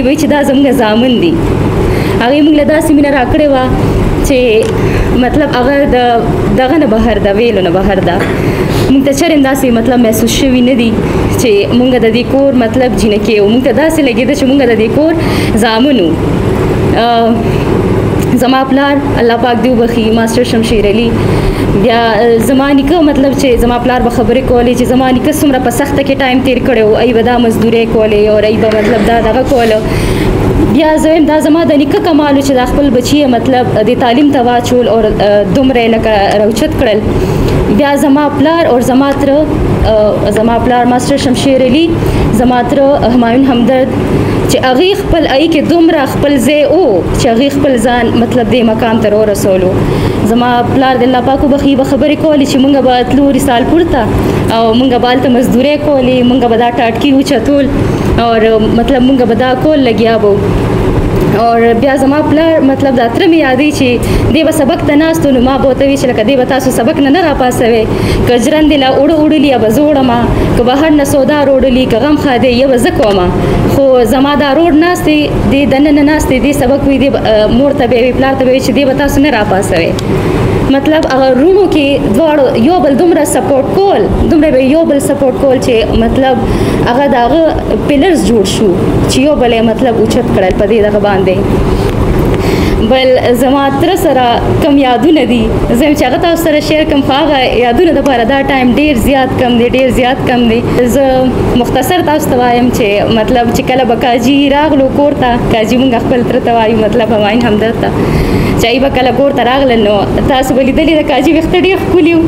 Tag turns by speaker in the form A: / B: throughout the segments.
A: وی چې دا زموږ زامن دي. هغې موږ له داسې مینه راکړې وه چې مطلب هغه د دغه نه بهر ده، ویلو نه بهر ده. موږ ته چېرې هم داسې مطلب محسوس شوي نه دي چې موږ د دې کور مطلب جینکې وو. موږ ته داسې لګېده چې موږ د دې کور زامن وو. زما پلار الله پاک دې وبخښي، ماسټر شمشیر علي، بیا زما نیکه، مطلب چې زما پلار به خبرې کولې چې زما نیکه څومره په سخته کې ټایم تیر کړی و، ای به دا مزدورۍ کولې او ای به مطلب دا دغه کوله. بیا زه وایم دا زما د نیکه کمال و چې دا خپل بچي یې مطلب د تعلیم ته واچول او دومره یې لکه راوچت کړل. بیا زما پلار او زما تره، زما پلار ماسټر شمشیر علي، زما تره همایون همدرد، چې هغې خپل ای کې دومره خپل ځای و چې هغې خپل ځان مطلب دې مقام ته ورسولو. زما پلار د الله پاک وبخښي به خبرې کولې چې مونږ به تلو رسالپور ته او مونږ به هلته مزدورۍ کولې، مونږ به دا ټاټکي اوچتول او مطلب مونږ به دا کول لګیا وو. اور بیا زما پلار مطلب دا تره مې یادوي چې دی به سبق ته ناست و، نو ما به ورته وی چې لکه دی به تاسو سبق نه نه راپاڅوي، که ژرندې له اوړه اوړلي یا به زه وړمه، که بهر نه سودا روړلي، که غم ښادی یا به زه کومه، خو زما دا روډ ناست دی، دی دننه ناست دی، دی سبق وي، دی مور ته به وي، پلار ته به وي چې دی به تاسو نه راپاڅوي. مطلب هغه وروڼو کې دواړو یو بل دومره سپورټ کول، دومره به یو بل سپورټ کول چې مطلب هغه د هغه پلرز جوړ شو چې یو بل یې مطلب اوچت کړل په دې دغه باندې. بل زما تره سره کم یادونه دي، زه چې هغه تاسو سره شیر کوم، خو هغه یادونه دپاره دا ټایم ډېر زیات کم دی، ډېر زیات کم دی. زه مختصر تاسو ته وایم چې مطلب چې کله به کاجي راغلو کور ته، کاجي مونږ خپل تره ته وایو، مطلب همایون همدرد ته، چې ای به کله کور ته راغلل نو تاسو به لیدلي د کاجي ویښته ډېر ښکلي وو،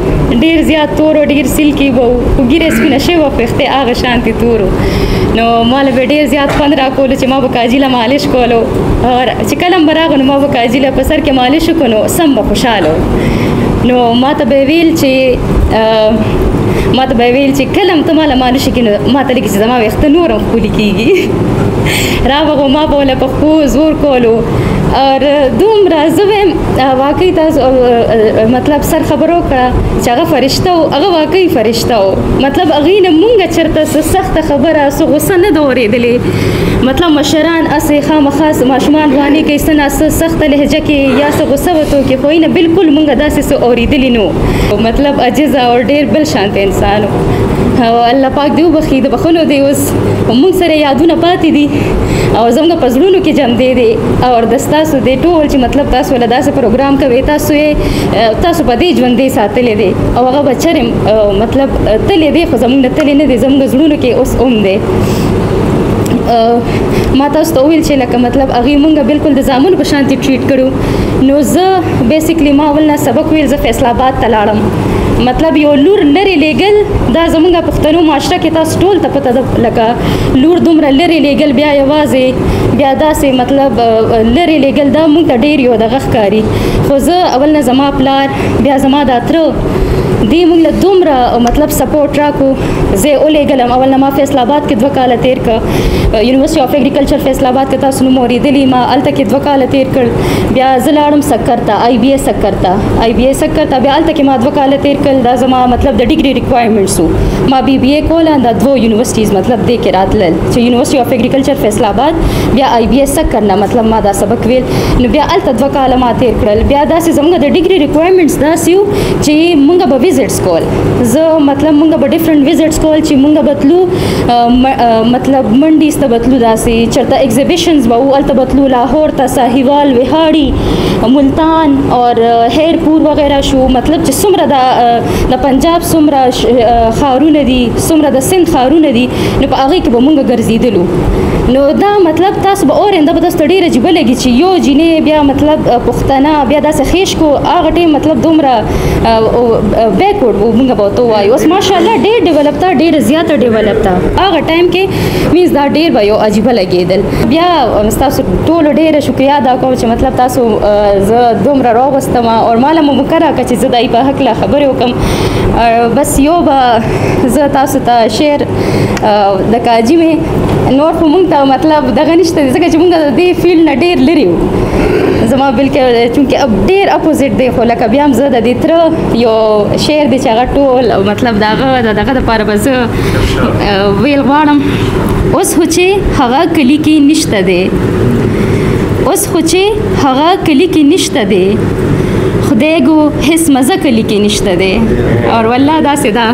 A: ډېر زیات تور و، ډېر سلکي به وو، خو ږیره یې سپینه شوې وه، خو ویښته یې هغه شانتې تور وو. نو ما له به ډېر زیات خوند راکولو چې ما به کاجي له مالش کولو، او چې کله هم به راغلو نو ما به کاجي له په سر کې مالش وکړو نو سم به خوشحاله و. نو ما ته به ویل چې ما ته به ویل چې کله هم ته ما له مالش وکړې نو ما ته لګي چې زما ویښته نور هم ښکلي کېږي. راغو ما به له په ښو زور کولو اور دومره زه وایم واقعي تاسو مطلب سر خبرو کړه چې هغه فرشته و، هغه واقعي فرشته و. مطلب هغې نه مونږ چېرته څه سخته خبره څه غوسه نه ده اورېدلې. مطلب مشران هسې خامخا ماشومان روانې کوي، څه نا څه سخته لهجه کې یا څه غوسه ورته وکړي، خو نه بالکل مونږ داسې څه اورېدلي نه وو. مطلب عاجزه او ډېر بل شانته انسان و. او الله پاک دې وبخښي، د بخښلو دی. اوس مونږ سره یادونه پاتې دي او زموږ په زړونو کې جمدې دي. او د ستاسو دې ټول چې مطلب تاسو له داسې پروګرام کوئ، تاسو یې تاسو په دې ژوندې ساتلی دی او هغه به چېرې مطلب تللی دی، خو زموږ نه تللی نه دی، زموږ زړونو کې اوس هم دی. ما تاسو ته وویل چې لکه مطلب هغې مونږ بالکل د زامنو په شانتې ټریټ کړو. نو زه بیسیکلی ما اول نه سبق ویل، زه فیصل آباد ته لاړم. مطلب یو لور لرې لېږل دا زمونږ پښتنو معاشره کې تاسو ټول ته پته ده، لکه لور دومره لرې لېږل بیا یوازې بیا داسې مطلب لرې لېږل دا مونږ ته ډېر یو دغه ښکاري. خو زه اول نه زما پلار بیا زما دا تره دې مونږ له دومره مطلب سپورټ راکو، زه یې ولېږلم. اول نه ما فیصل آباد کې 2 کاله تېر کړ، یونیورسټي آف اګریکلچر فیصل آباد کې تاسو نوم اورېدلي، ما هلته کې 2 کاله تېر کړ. بیا زه لاړم سکر ته، آی بي اس سکر ته، آی بي اس سکر ته بیا هلته کې ما 2 کاله تېر کړل. دا زما مطلب د ډیګري ریکوایرمنټس وو، ما بي بي ای کوله، دا 2 یونیورسټیز مطلب دې کې راتلل چې یونیورسټي آف اګریکلچر فیصل آباد بیا آی بي اس سکر نه مطلب ما دا سبق ویل. نو بیا هلته 2 کاله ما تېر کړل. بیا داسې زموږ د ډیګري ریکوایرمنټس داسې وو چې مونږ به ویزټس کول، زه مطلب مونږ به ډیفرنٹ ویزټس کول چې مونږ به تلو مطلب منډیز ته به تلو، داسې چېرته ایگزیبیشنز به وو هلته به تلو، لاهور ته، ساهیوال، وهاړي، ملتان اور خیرپور وغیره شو. مطلب چې څومره د پنجاب څومره ښارونه دي، څومره د سند ښارونه دي، نو په هغې کې به مونږ ګرځېدلو. نو دا مطلب تاسو به اورئ، دا به تاسو ته ډېره عجیبه لګي چې یو جینۍ بیا مطلب پښتنه بیا داسې خېش کو، هغه ټایم مطلب دومره بیکورډ وو مونږ به ورته ووایو. اوس ماشاءالله ډېر ډیولپ ده، ډېره زیاته ډیولپ ده. هغه ټایم کې مینز دا ډېر به یو عجیبه لګېدل. بیا ستاسو ټولو ډېره شکریه ادا کوم چې مطلب تاسو زه دومره راوغوستم او ما له مو موقع راکړه چې زه د په هکله خبرې وکړم. بس یو به زه تاسو ته شعر د کاجي مې نور خو مونږ ته مطلب دغه نشته. دی، ځکه چې موږ د دې فیلډ نه ډېر لرې وو. زما بلکې چونکې اب ډېر اپوزیټ دی، خو لکه بیا هم زه د دې تره یو شعر دی چې هغه ټول مطلب د هغه د دغه دپاره به زه ویل غواړم. اوس خو چې هغه کلي کې نشته دی، اوس خو چې هغه کلي کې نشته دی، خدای ګو هیڅ مزه کلي کې نشته دی. اور والله داسې ده،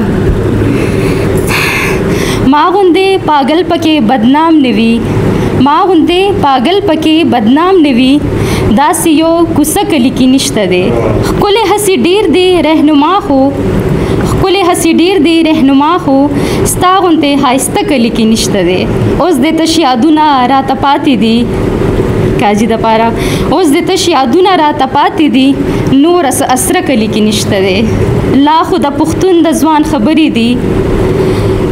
A: ما غوندې پاګل پکې بدنام نه وي، ما غوندې پاګل پکې بدنام نه وي، داسې یو کوڅه کلي کې نشته دی. ښکلې هسې ډېر دی رهنما خو، ښکلې هسې ډېر دی رهنما خو، ستا غوندې ښایسته کلي کې نشته دی. اوس دې تش یادونه راته پاتې دي کاجي دپاره، اوس دې تش یادونه راته پاتې دي، نور اسره کلي کې نشته دی. لا خو د پښتون د ځوان خبرې دي،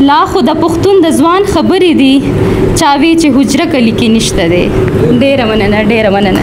A: لا خو د پښتون د ځوان خبرې دي، چاوي چې حجره کلي کې نشته دی. ډېره مننه، ډېره مننه.